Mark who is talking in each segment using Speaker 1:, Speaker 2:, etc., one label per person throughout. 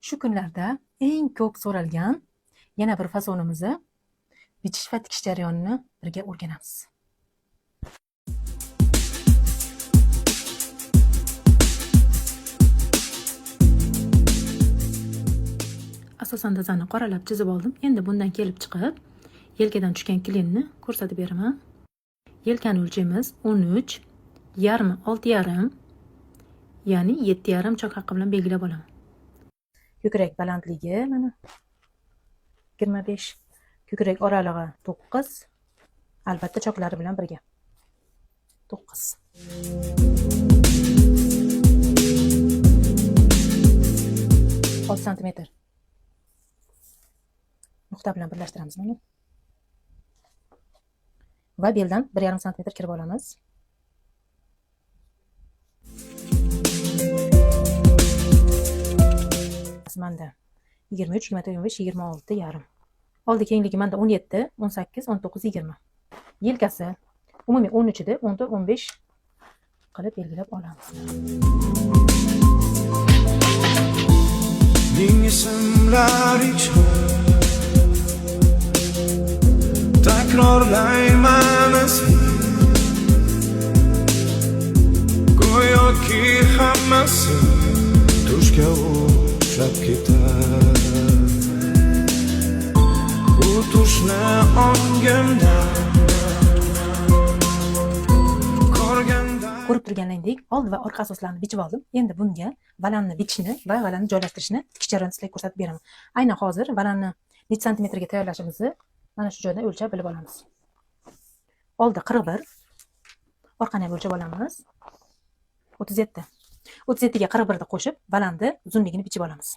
Speaker 1: Shu kunlarda eng ko'p so'ralgan yana bir fasonimizni bichish va tikish jarayonini birga o'rganamiz. Asosan dazani qoralab chizib oldim. Endi bundan kelib chiqib yelkadan tushgan klinni ko'rsatib beraman. Yelkani o'lchaymiz 13, yarmi 6,5, ya'ni 7,5 chok haqqi bilan belgilab olaman. Ko'krak balandligi mana 25, ko'krak oralig'i 9, albatta choklari bilan birga 9. 6 santimetr nuqta bilan birlashtiramiz mana. Va beldan 1,5 santimetr kirib olamiz. Menda 23, 24, 25, 26,5. Oldi kengligi menda 17, 18, 19, 20. Yelkasi umumiy 13 edi, 14, 15 qilib belgilab olamiz.
Speaker 2: Ming ismlar ichra takrorlayman isming, go'yoki hammasi tushga o'xshab ketar. Bu tushni ongimda ko'rganda.
Speaker 1: Ko'rib turganlaringdek, old va orqa asoslarni bichib oldim. Endi bunga valanni bichishni va valanni joylashtirishni tikish jarayonini sizlarga ko'rsatib beraman. Aynan hozir valanni necha santimetrga tayyorlashimizni mana shu joydan o'lchab bilib olamiz. Oldi 41, orqani ham o'lchab olamiz. 37. 37 ga 41 ni qo'shib, valanni uzunligini bichib olamiz.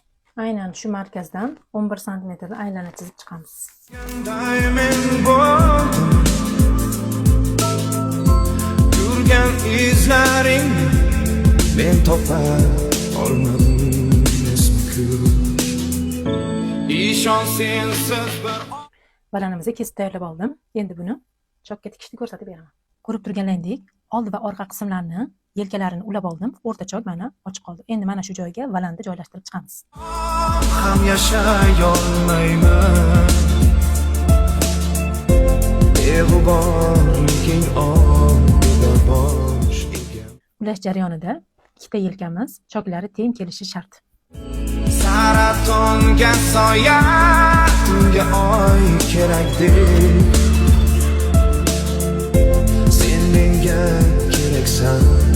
Speaker 1: Aynan shu markazdan 11 santimetrda aylana chizib chiqamiz.
Speaker 2: Yurgan izlaringni men topa olmadim. Ishon sensiz bir
Speaker 1: Valanimizni kesib tayyorlab oldim. Endi buni chokka tikishni ko'rsatib beraman. Ko'rib turganlaringdek, old va orqa qismlarni yelkalarini ulab oldim. O'rta chok mana ochiq qoldi. Endi mana shu joyga valanni joylashtirib chiqamiz.
Speaker 2: Ham yashay olmayman. Beg'uborliging oldida bosh egam.
Speaker 1: Ulash jarayonida ikkita yelkamiz choklari teng kelishi shart.
Speaker 2: Saratonga soya, tunga oy kerak deb. Sen menga keraksan.